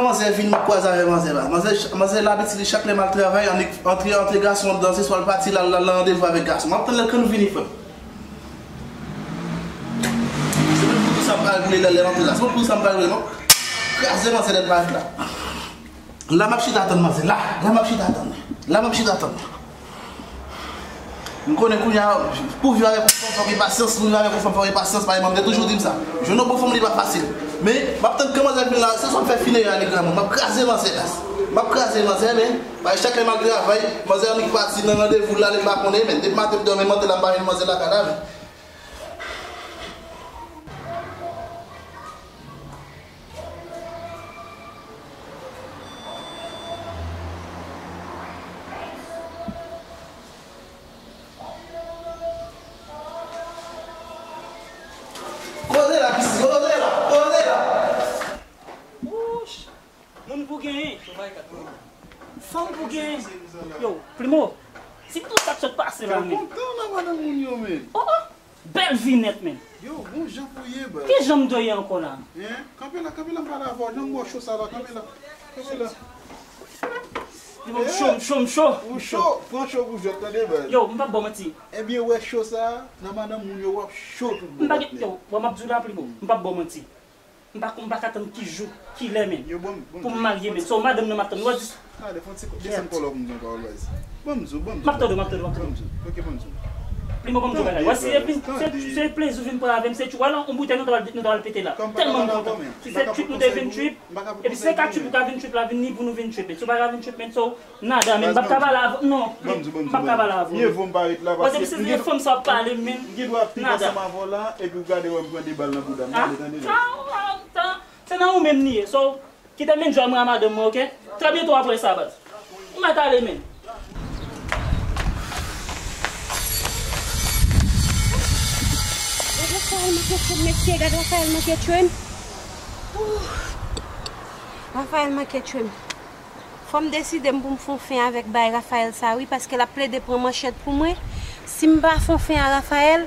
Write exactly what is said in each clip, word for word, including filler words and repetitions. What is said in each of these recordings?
Manzè vin, m ap kwaze avè manzè la. Manzè, manzè labitid li chak lè m al travay, antre, antre gason ap danse, swa l pati, l al, l al nan randevou avèk gason. M ap tann lè ke nou vini, frè m. Se menm kouto sa m pral regle lè, lè l antre la. Se menm kouto sa m pral regle, non. Kraze manzè nèt, m ap la. La m ap chita tann manzè. La, la m ap chita tann. La m ap chita tann. M konnen kounye a, pou viv avèk yon fanm, fò gen pasyans, pou viv avèk yon fanm, fò gen pasyans, paske manman m te toujou di m sa. Jwenn yon bon fanm, li pa fasil. Men, m ap tann ke manzè vin la, se swa m fè fineray li granmoun, m ap kraze manzè la. M ap kraze manzè, men, paske chak lè m al travay, manzè annik pati nan randevou l ale, m pa konnen, men, depi maten m dòmi, m antre la, m pa jwenn manzè lakay la, men. Kote la, pisi? Kote la? Kote la? Wouch! Moun pou genyen. Fanm pou genyen. Yo, Primo, si tout sa k sot pase la, men. Kontan nan madanm moun yo, men. Oh, oh! Bèl vi nèt, men. Yo, bon jan pou ye, baz. Ki jan m dwe ye ankò la? Hein? Kanpe la, kanpe la, m pale avè w. Jan m ba w cho sa la, kanpe la. Kanpe la. Yo, m cho, m cho, m cho. Ou cho, pran cho pou jwèt, tande, baz. Yo, m p ap ba w manti. Ebyen, wè cho sa, nan madanm moun yo, w ap cho tout bon. M pa gen, yo, bon, m ap di w la, Primo, m p ap ba w manti. M pa, m pa ka tann ki jou, ki lè, men. Yo, ban m, ban m. Pou m marye, men. So, madanm nan m ap tann. Ou wè dis- Gade, fon ti desann kòlò pou m nan pawòl, baz. Ban m di w, ban m di w. M ap tande w, m ap tande w, m ap tande w. Ok, ban m di w. Primo, ban m di w bagay. Wè, se, se, se plezi w vin pran avè m, se tchup. Wè la, yon boutèy nou ta pral, nou ta pral pete la. Tèlman m kontan. Si se tchup nou te vin tchup, epi se ka tchup ou ka vin tchup la, vin ni pou nou vin tchup, men. Si w pa ka vin tchup, men, so, nada, men m p ap ka pale avè w, non. M p ap ka pale avè w. Mye vo m pa ret la, paske depi se vye fanm sa w ap pale, men, m gen dwa ap viv ansanm avè w la, epi w gade wè m pran de bal nan bouda m. Gade, tande, tande. Se nan ou menm li ye. So, kite m enjoy mwen a madanm mwen, ok? Trè byento apre sa, baz. Ou mèt ale, men. Gade Raphaël manke tchwe m, mesye, gade Raphaël manke tchwe m. Ouh. Raphaël manke tchwe m. Fò m deside m pou m fè yon fen avèk bagay Raphaël sa wi, paske l ap plede pran manchèt pou mwen. Si m pa fè yon fen a Raphaël,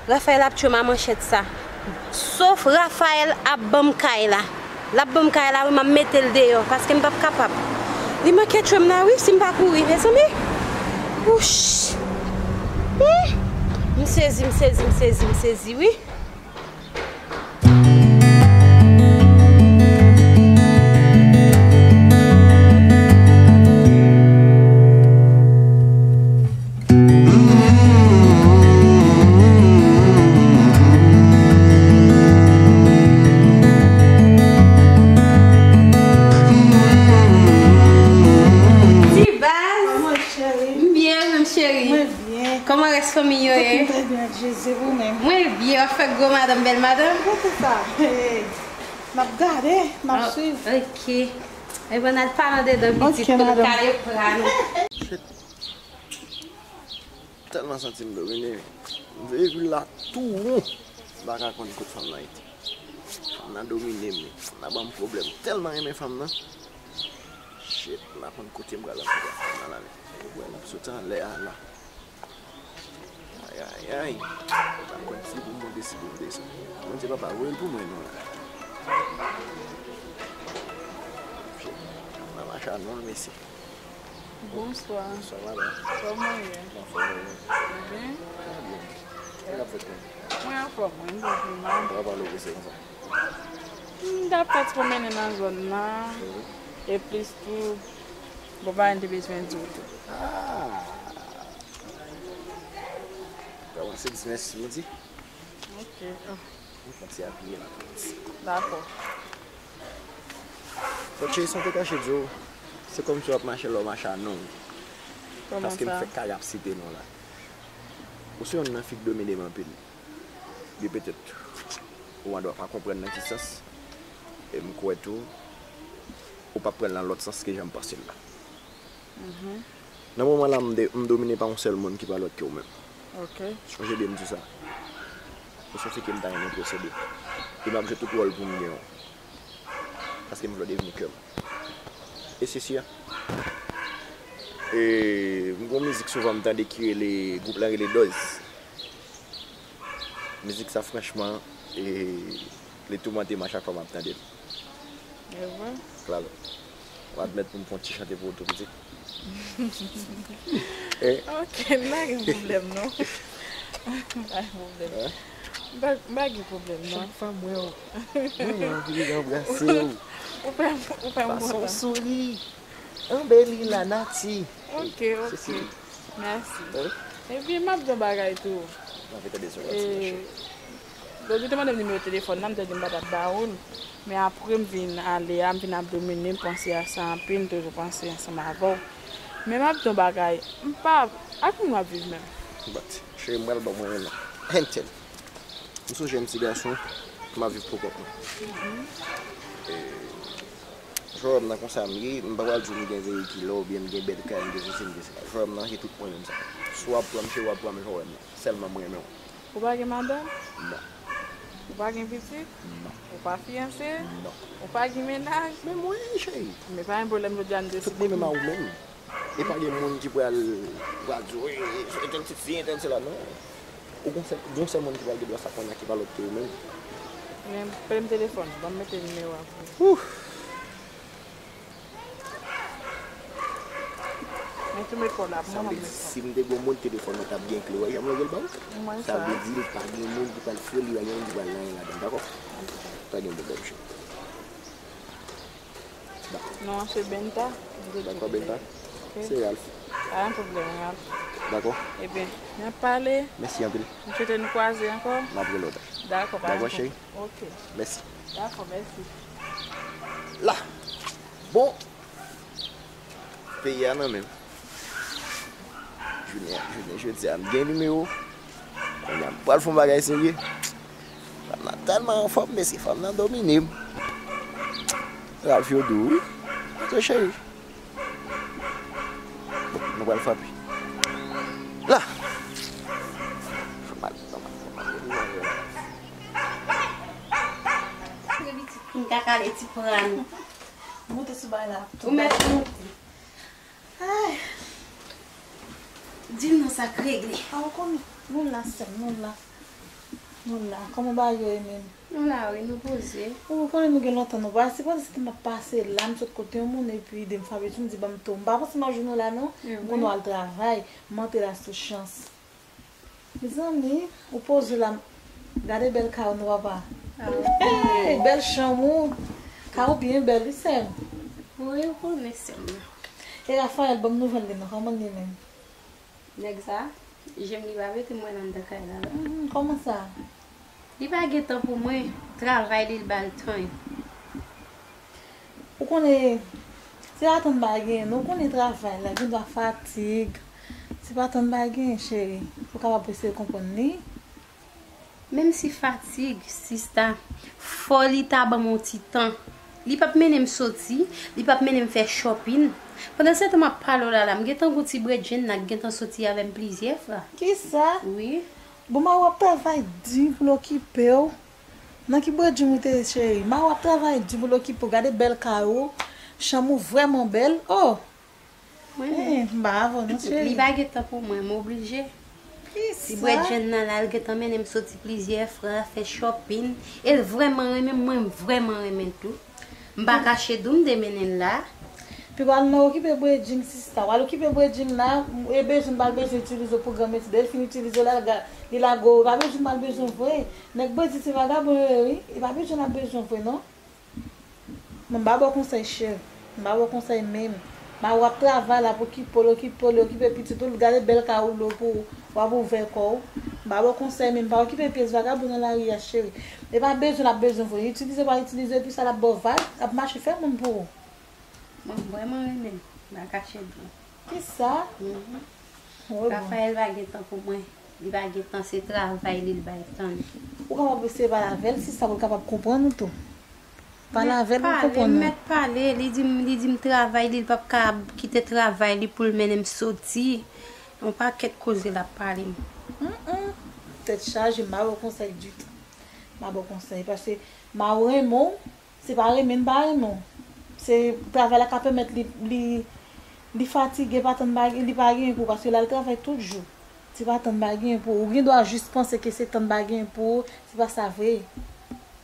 Raphaël ap tchwe m a manchèt sa. Sof Raphaël ap ban m kay la. L ap ban m kay la wi, m ap mete l deyò, paske m p ap kapab. Li manke tchwe m la wi, si m pa kouri, mezanmi. Wouch. Hmm. M sezi, m sezi, m sezi, m sezi wi. Ti baz. Kòman cheri? M byen, menm cheri. Mwen byen. Kòman rès fanmi yo ye? Tout moun trè byen ak Jezi, ou menm? Mwen byen, w ap fè gwo madanm, bèl madanm? Poukisa? N ap gade, n ap swiv. Ok. Ebyen, n al pale andedan pitit pou nou kale pra nou. Shit. Tèlman santi m domine. M veye vil la tou won. M pa ka konn kot fanm nan ye. Fanm nan domine m. Fanm nan ban m pwoblèm. Tèlman renmen fanm nan. Shit, m pa konn kote m pral rankontre ak fanm nan la, men. Ou wè, n ap soti anlè a la. Ay, ay, ay. M pa konn si pou m monte, si pou m desann. Bondye papa, voye l pou mwen non la. Shit, m a mache a non l, mesye. Bonswa. Bonswa, madanm. Kòman w ye? Anfòm, wi. Ou byen? Trè byen. Sa k ap fèt menm? Mwen anfòm, wi. M pa pi mal. Ou pa pale w prese konsa? M t ap fè ti pwomennen nan zòn nan. Wi. E plis tou, bon, pa m te bezwen di w tou. Ah! Kòmanse di mèsi, Bondye. Ok. M fè ti apiye la. Dakò. Donk, cheri, sa m te kache di w, se kòmsi w ap mache lè w mache a non w. Kòman sa? Paske m fèk kare ap site non w la. Ou se yonn nan fi k domine m anpil. Li petèt, ou andwa pa konprann nan ki sans. E m kwè tou, ou p ap pran l nan lòt sans ke jan m panse l la. Mhm. Nan moman la, m de-, m domine pa yon sèl moun ki pa lòt ke ou menm. Ok. Sonje byen m di w sa. Ou se yon fi ke m ta renmen posede. E m ap jwe tout wòl pou m gen w. Paske m vle w devni kè m. E se si a. E m gon mizik souvan m tande ki rele, gwoup la rele Dòz. Mizik sa, franchman, e, li toumante m a chak fwa m ap tande l. Klalo. W admèt pou m fè yon ti chante pou ou tou, pitit? Eh? Ok, m pa gen pwoblèm, non. M pa gen pwoblèm. Hein? M pa, m pa gen pwoblèm, non. Chak fwa m wè w, mwen anvi anbrase w. Ou fè, ou fè m kontan. Fason w souri, anbeli lanati. Ok, ok. Mèsi. Hein? Epi, m ap di yon bagay tou. M ap tande sou lanati, cheri. Dodou te mande m nimewo telefòn nan, m te di m pa t ap ba ou l. Men apre m vin ale a, m vin ap domine, m panse a sa anpil, m toujou panse ansanm avè w. Men m ap di w bagay, m pa, ak moun w ap viv menm? But, cheri, m pral ba w mwen renmen. Hentel. M sonje yon ti gason, m ap viv pou kont mwen. E, jan w wè m nan konsa m ye, m pa pral di w m gen veyikil oubyen m gen bèl kay, m gen sesi, m gen sela. Jan w wè m nan, se tout mwen menm sa. Si w ap pran m, cheri, w ap pran m jan w wè m nan. Sèlman m renmen w. Ou pa gen madanm? Non. Ou pa gen pitit? Non. Ou pa fiyanse? Non. Ou pa gen mennaj? Men mwen, cheri. Men pa gen pwoblèm, jodi a n deside. Tout mwen menm a ou menm. E pa gen moun ki pral, pral di, "Wi, entèl ti fi, entèl sela," non. Ou gon sèl, gon sèl moun ki pral gen dwa sa kounye a ki pa lòt ke ou menm. Men, premye telefòn, ban m mete nimewo a pou ou. Ouf! Men tou men kò la pou mwen, mwen mwen. Sa vle di, si m te gon moun, telefòn mwen t ap gen kle, w wè jan m leve l ba w? Sa vle di, pa gen moun ki pral fouye li, pa gen moun ki pral anyen ladan, dakò? Pa gen pwoblèm, cheri. Dakò. Non, se Benta. Dakò, Benta. Ok. Se Ralph. Pa gen pwoblèm, Ralph. Dakò. Ebyen, n ap pale. Mèsi anpil. M swete nou kwaze ankò. M ap rele w. Dakò, pa gen pwoblèm. Dakò, cheri. Ok. Mèsi. Dakò, mèsi. La. Bon. Peyi a nan men m. Jounen, jounen jodi a, m gen nimewo. Kounye a, m pral fè yon bagay serye. Fanm nan tèlman anfòm, mesye, fanm nan domine m. Ralph yo dou, wi. Tonton cheri. Bon, nou pral frape. La! Fè mal, fè mal, fè mal. M ka kale ti pran. Moute sou bagay la. Ou mèt moute. Ay. Di m non, sa k regle. A, ou konn, nou la, sè m, nou la. Nou la. Kòman bagay yo ye menm? Nou la, wi, nou poze. Ou konnen nou gen lontan nou pa se pandan se tan m ap pase la, m sot kote yon moun, epi de m frape sou m, di ban m tou. M pa panse m ap jwenn nou la, non. M konnen w al travay, m antre la sou chans. Mezanmi, ou poze la, gade bèl kay ou non, papa. Hey, bèl chanm ou. Kay ou byen bèl, wi, sè m. Wi, ou konnen, sè m nan. E Raphaël, ban m nouvèl li non, kòman l ye menm? Nèg sa, je m li pa mete m wè l anndan kay la, non. Mhm, kòman sa? Li pa gen tan pou mwen, travay li, l ba l tan. Ou konnen, se pa tann bagay, non, ou konnen travay la, gen dwa fatig. Se pa tann bagay, cheri. Ou kapab eseye konprann li. Menm si fatig, sista, fò li ta ban m yon ti tan. Li p ap mennen m soti, li p ap mennen m fè shopping. Pandan se tan m ap pale w la, la, m gentan gon ti bredjenn la k gentan soti avè m plizyè fwa. Kisa? Wi. Bon, mawo ap travay di pou l okipe w. Nan ki bredjenn ou te ye, cheri? Mawo ap travay di pou l okipe w. Gade bèl kay ou, chanm ou vrèman bèl. Oh! Mwen menm. Eh, m pa avè w non, cheri. Li pa gen tan pou mwen, m oblije. Kisa? Ti bredjenn nan la, l gentan mennen m soti plizyè fwa, fè shopping. E l vrèman renmen m, mwen m vrèman renmen l tou. M pa kache di w m te mennen l la. Pi w al nan okipe bredjenn sista. W al okipe bredjenn la, e bezwen m pa bezwen itilize w pou granmesi. Depi l fin itilize w la, li lage w, e pa bezwen m pa bezwen w vre. Nèg bredjenn se vagabon yo ye, wi. E pa bredjenn ap bezwen w vre, non. Mwen m pa ba w konsèy, cheri. M pa ba w konsèy menm. Mawo ap travay la pou okipe w, l okipe w, l okipe pitit ou, l gade bèl kay ou lou pou w ap ouvè kò w. M pa ba w konsèy menm, pa okipe pyès vagabon nan lari a, cheri. E pa bezwen l ap bezwen vre. Itilize pa itilize, epi sa l ap ba w vag, ap mache fè moun pou ou. Mwen vrèman renmen l, m pa kache di w. Kisa? Mhm. Raphaël pa gen tan pou mwen. Li pa gen tan, se travay li, l bay tan li. Ou kapab eseye pale avè l, sista, pou l kapab konprann ou tou. Pale avè l pou l konprann ou. M mèt pale, li di m, li di m travay li, li p ap ka kite travay li pou l mennen m soti. Yon pakèt koze l ap pale m. Mm, mm. Tèt chaje, m pa ba w konsèy ditou. M pa ba w konsèy, paske mawo renmen w, se pa renmen l pa renmen w. Se travay la ka pèmèt li, li, li fatige, pa tann bagay, li pa genyen pou ou, paske l al travay tout jou. Se pa tann bagay pou ou. Ou gen dwa jis panse ke se tann bagay pou ou, se pa sa vre.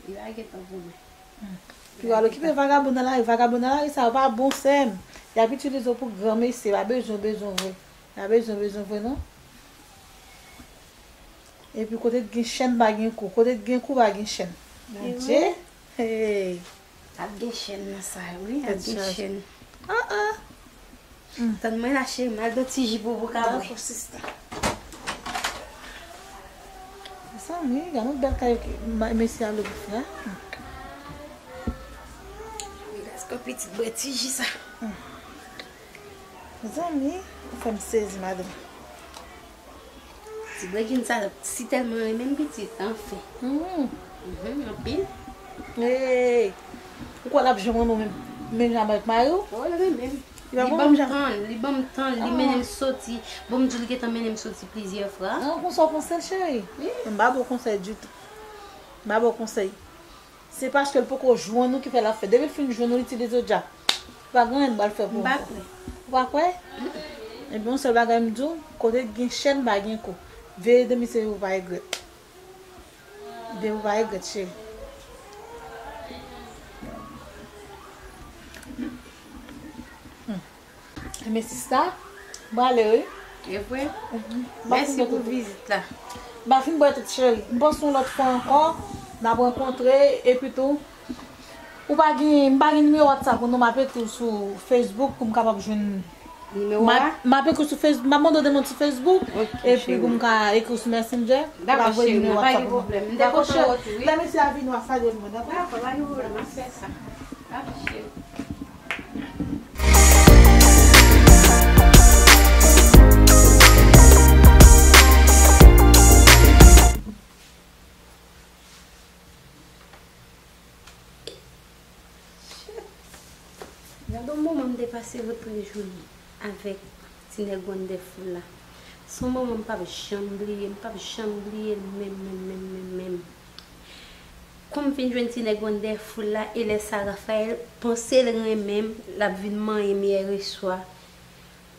Li pa gen tan pou mwen. Hmm. Pou al okipe vagabon nan lari, vagabon nan lari sa yo pa bon sè m. Y ap itilize w pou granmesi, pa bezwen w bezwen w vre. Pa bezwen w bezwen w vre non. Epi kote t gen chèn pa gen kou, kote t gen kou pa gen chèn. Bondye, hey. Ap gen chèn nan sa yo wi, ap gen chèn. Ah ah. Tann mwen la cheri, m al do ti ji pou ou pou ka bwè. Dakò sista. Mezanmi, gade yon bèl kay mesye a lou pou fè. Regarde ce petit bwè ti ji sa. Mezanmi, ou fè m sezi madanm. Ti bredjin sa si tèlman renmen m pitit, anfen. Mhm, anpil. Hey, ou kwè l ap janm renmen w menm, menm jan avèk mari w? Oh, li renmen m. Li ban m tan, li ban m tan, li mennen m soti. Bon, m di w li gentan mennen m soti plizyè fwa. An, konsa w panse l, cheri? Wi. M pa ba w konsèy ditou. M pa ba w konsèy. Se paske l poko jwenn ou ki fè l ap fè. Depi l fin jwenn ou, li itilize w dja. Ou pa gen anyen l pral fè pou ou ankò. Ou pa kwè? Ebyen, yon sèl bagay m di w, kote gen chèn pa gen kou. Veye de misye ou pa regrèt. Veye ou pa regrèt, cheri. Ebyen sista, m prale wi. E vre? Mèsi pou vizit la. M pa fin bwè tout cheri. M panse yon lòt fwa ankò, n ap rankontre, epi tou, ou pa gen, m pa gen nimewo WhatsApp ou non, m ap ekri w sou Facebook pou m kapab jwenn. Nimewo a? M ap ekri w sou Facebook, m ap mande w de mwen sou Facebook, epi pou m ka ekri w sou Messenger, ou ka voye nimewo WhatsApp ou non. Dakò cheri. Lè mesye a vini, w a salye l mwen, dakò? Dakò, pa gen pwoblèm, m ap fè sa. Dakò cheri. Gade yon moman m te pase vòt prejoli avèk ti nèg Wonderful la. Se yon moman m p ap janm bliye, m p ap janm bliye l menm, menm, menm, menm, menm. Kòm m fin jwenn ti nèg Wonderful la, e lè sa Raphaël panse l renmen m, l ap vin manyen m yè reswa.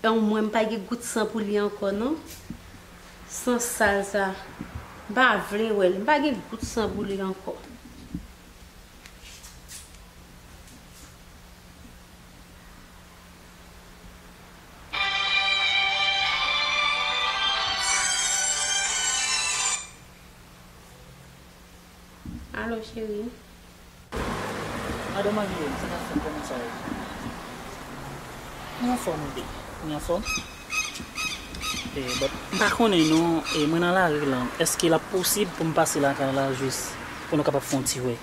E mwen, m pa gen gout san pou li ankò, non. San sal sa. M pa vle wè l. M pa gen gout san pou li ankò. Alo, cheri. Madan Marie, sa k ap fèt, kòman sa ye? Mwen anfòm, bebe. Mwen anfòm. E, but, m pa konnen non, e, mwen nan lari la. Èske l ap posib pou m pase lakay la jis pou nou kapab fè yon ti wè?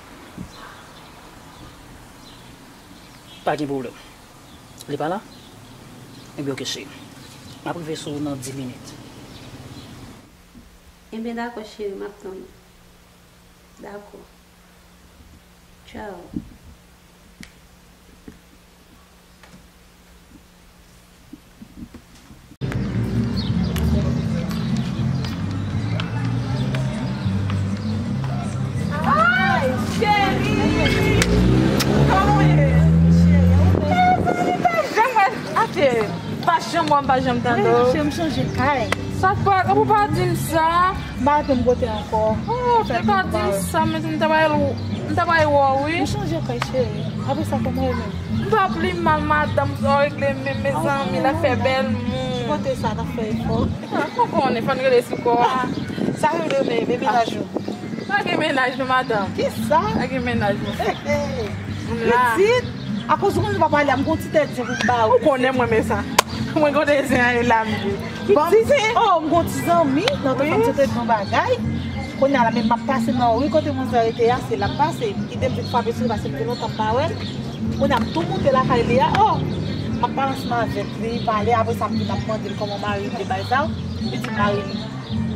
Pa gen pwoblèm. Li pa la? Ebyen, oke, cheri. M ap rive sou ou nan dis minit. Ebyen, dakò, cheri, m ap tann ou. Dakò. Tchao. Ay, cheri! Kòman w ye? Cheri, ou bèl. Mezanmi, pa janm wè, a cheri, pa janm wè m, pa janm tande w. Wi, cheri, m chanje kay. Sa k pa, ou pa di m sa? M pa konn kote ankò. Oh, ou te ka di m sa, men m ta pral, m ta pral wè w, wi. M chanje kay, cheri. Apre sa, kòman w ye menm? M pa pli mal, madanm, sa w regle menm, mezanmi, l ap fè bèl moun. Ki kote sa, n ap fè efò? Ah, ou konnen, fò n rele sou kò a. Ah, sa rele menm, e mennaj ou? Pa gen mennaj non, madanm. Kisa? Pa gen mennaj non. M la. Pitit, akoz ou konn pa pale a, m gon ti tèt zen pou m ba ou. Ou konnen mwen renmen sa. Mwen gon tèt zen an, e la m ye. Pitit, oh, m gon ti zanmi nan Otofanm, se te bon bagay. Kounye a la, men m ap pase nan ri kote manzè rete a, se la m pase. Ide m vin frape sou li, paske m gen lontan m pa wè l. Kounye a, m tou moute lakay li a, oh, m ap pale ansanm avèk li, pale, apre sa, m vin ap mande l kòman mari l ye, bagay sa yo. Li di mari l,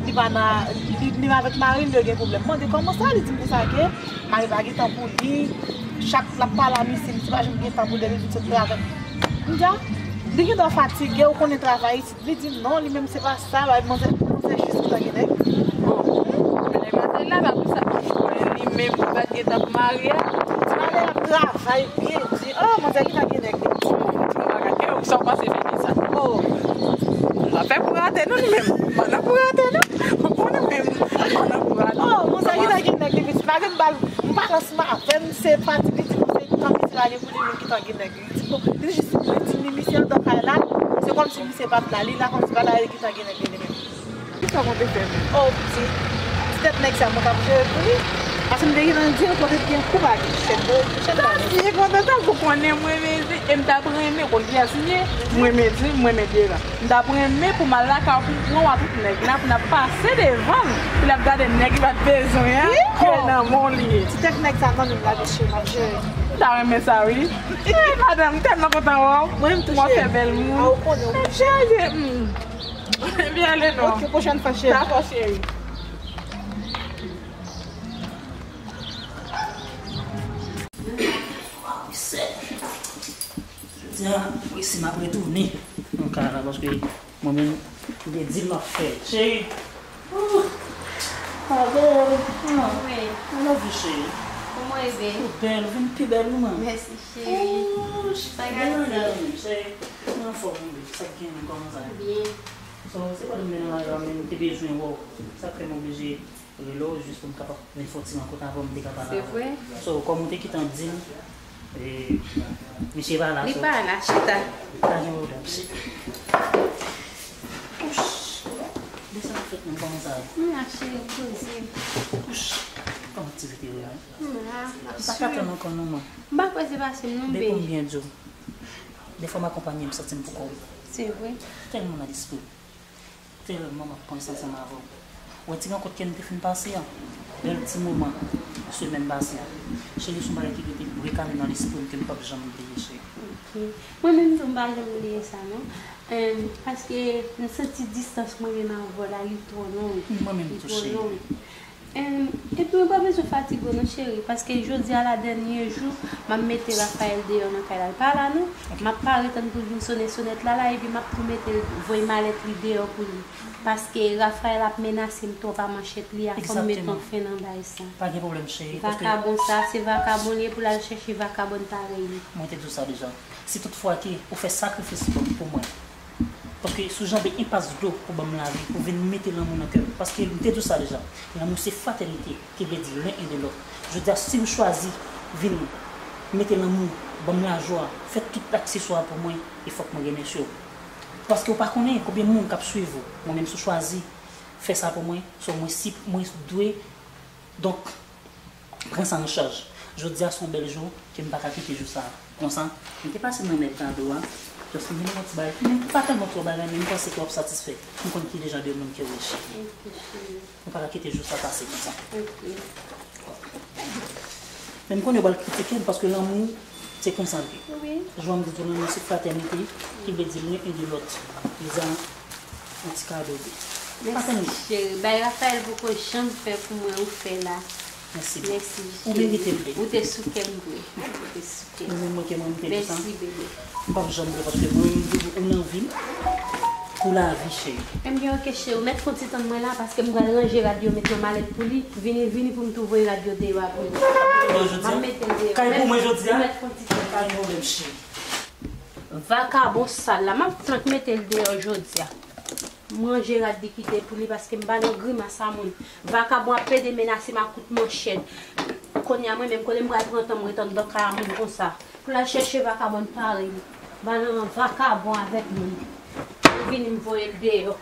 li pa nan, li, li avèk mari l, yo gen pwoblèm. M mande kòman sa, li di m konsa ke mari l pa gen tan pou li, chak l ap pale a misye, misye pa janm gen tan pou l, depi l vin sot travay. M di a, li gendwa fatige, ou konnen travay isit. Li di non, li menm se pa sa, bay manzè, manzè jis gentan gen nèg. Bon, men nèg la te la, apre sa, li menm li pa t gentan pou marye a. Ti malè ap travay byen, di, oh, manzè gentan gen nèg. Bon, bon, bon, bagay. E sa w panse fè de sa? Oh. L ap fè pou rate non, li menm. Pandan pou rate non. Ou konnen menm. Pandan pou rate. Oh, manzè gentan gen nèg, li pitit. Malgre m ba l, m pa ranse m avè l, se pati li di, se Pale pou li menm ki tan gen nèg li. Li di, bon, li jis li di li misye andan kay la, se kòmsi misye pa t la, li la kòmsi pa t la, li ki tan gen nèg li menm. Kisa w konte fè menm? Oh, ti, ti tèt nèg sa, mwen k ap jere pou li. Paske m te gentan di l kote t gen kou pa gen chèn, chèn pa gen. Sa si kontan sa pou konnen mwen renmen di, e m t ap renmen, kote a siye, mwen renmen di, mwen renmen di la. M t ap renmen pou m al lakay ou pou m pran w a tout nèg la, pou n ap pase devan l, pou l ap gade nèg li pa t bezwen an, ke nan men w li ye. Ti tèt nèg sa nan men m la, mesye, m ap jere. M ta renmen sa, wi. Eh, madanm, m tèlman kontan wè w. Mwen menm tou, cheri. W ap fè bèl moun. Ah, ou konnen, wi. M chaje, hmm. Byen ale non. Ok, pwochèn fwa, cheri. Dakò, cheri. Jodi a, wi, si m ap retounen nan kay la, paske mwen menm, m te di l m ap fè l. Cheri, ooh, ma belle, ah, wi. I love you, cheri. Kòman w ye, babe? Ou bèl, ou vin pi bèl, wi, man. Mèsi, cheri. Ooh, sa gate. Cheri, mwen anfòm, wi, sa k gen, kòman sa ye? Byen. So, se pandan m te nan lari a, men m te bezwen wè w. Sa k fè m oblije rele w jis pou m kapab vin fè yon ti rankont avè w, m te ka pale avè w. Se vre? So, kòm ou te gentan di m, e, misye pa la, li so, pa la, chita. Pa gen pwoblèm, chita. Ouch, de sa fèt menm, kòman sa ye? M la, cheri, poze. Ouch, kòman aktivite yo ye? M la, m ap swiv. M pa ka tann ankò non, man. M pa kwè se pase m non, babe. Depi m byen di w, defwa m akonpanye m santi m pou kò m. Se vre? Tèlman nan lespri m. Tèlman m ap panse ansanm avè w. Ou wè ti rankont ke n te fin pase an? Bèl ti moman semèn pase an. Cheri, se yon bagay ki rete byen kale nan lespri m ke m p ap janm bliye, cheri. Ok. Mwen menm tou, m pa janm bliye sa, non. Em, paske m santi distans mwen menm avè w la, li twò long. Mwen menm tou, cheri. Li twò long. Em, epi ou pa bezwen fatige w non, cheri, paske jodi a la dènye jou, m ap mete Raphaël deyò nan kay la. L pa la non. Ok. M ap pare tann pou l vin sonnen sonèt la la, epi m ap tou mete l, voye malèt li deyò pou li. Paske Raphaël ap menase m twòp a manchèt li a, fò m met yon fen nan bagay sa. Egzakteman. Pa gen pwoblèm, cheri, paske vakabon sa, se vakabon li ye pou l al chèche vakabon parèy li. Mwen te di w sa deja. Si toutfwa ke ou fè sakrifis pou, pou mwen, paske si w janbe enpas dlo pou ban m lavi, pou vin mete lanmou nan kè m. Paske m te di w sa deja, lanmou se fratènite, ki vle di l'un et de l'autre. Jodi a, si w chwazi vin mete lanmou, ban m lajwa, fè tout akseswa pou mwen, e fòk mwen renmèsye w. Paske w pa konnen konbyen moun k ap swiv ou. Mwen menm, si w chwazi fè sa pou mwen, so mwen si, mwen dwe, donk, pran sa an chaj. Jodi a se yon bèl jou ke m pa ka kite jou sa a. Konsa, m te pase nan mèt kado a. Just m vin yon ti bagay. Men pa tèlman twò bagay, men m panse ke w ap satisfè. M konn ki dejan de moun ke w ye, cheri. Ok, cheri. M pa ka kite jou sa pase konsa. Ok. Men m konnen yo pral kritike m paske lanmou, se konsa l ye. Wi. Jan m di tou, lanmou se fratènite, ki vle di l'un et de l'autre. Li di a, yon ti kado de. Mèsi, cheri. Bay Raphaël poko janm fè pou mwen, ou fè la. Mèsi. Mèsi, cheri. Ou merite l, bebe. Ou te sou kè m vre. Ou te sou kè m. Ou menm mwen ke mwen, m te di sa. Mèsi, bebe. M p ap janm vle paske mwen, m di ou nan vi m pou lavi, cheri. Ebyen, ok, cheri. Ou mèt fon ti tann mwen la paske m pral ranje rad yo, met nan malèt pou li. Vini, vini pou m tou voye rad yo deyò a pou li. Bon, jodi a, m ap mete l deyò. Kay pou mwen jodi a. Ou mèt fon ti tann. Pa gen pwoblèm, cheri. Vakabon sal la, m ap flank mete l deyò jodi a. M ranje rad li kite pou li paske m pa nan grimas a moun. Vakabon ap pede menase m ak kout manchèt. Kounye a mwen menm, kote m pral pran tan m ret anndan kay a moun konsa? Pou l al chèche vakabon parèy li. M pa nan vakabon avèk moun. Li vini m voye l deyò.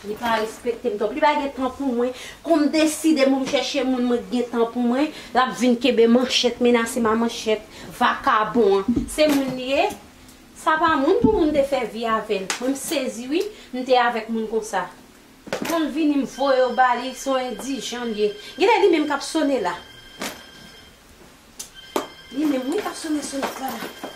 Li pa respekte m twòp. Li pa gen tan pou mwen. Kon m deside pou m chèche moun, mwen gen tan pou mwen. L ap vin kenbe manchèt, menase m a manchèt. Vakabon an. Se moun li ye? Sa pa moun pou moun te fè vi avè l. Mwen m sezi wi, m te avèk moun konsa. Kon l vini m voye w ba li, se yon endijan l ye. Genlè li menm k ap sone la. Li menm wi k ap sone sonèt la la.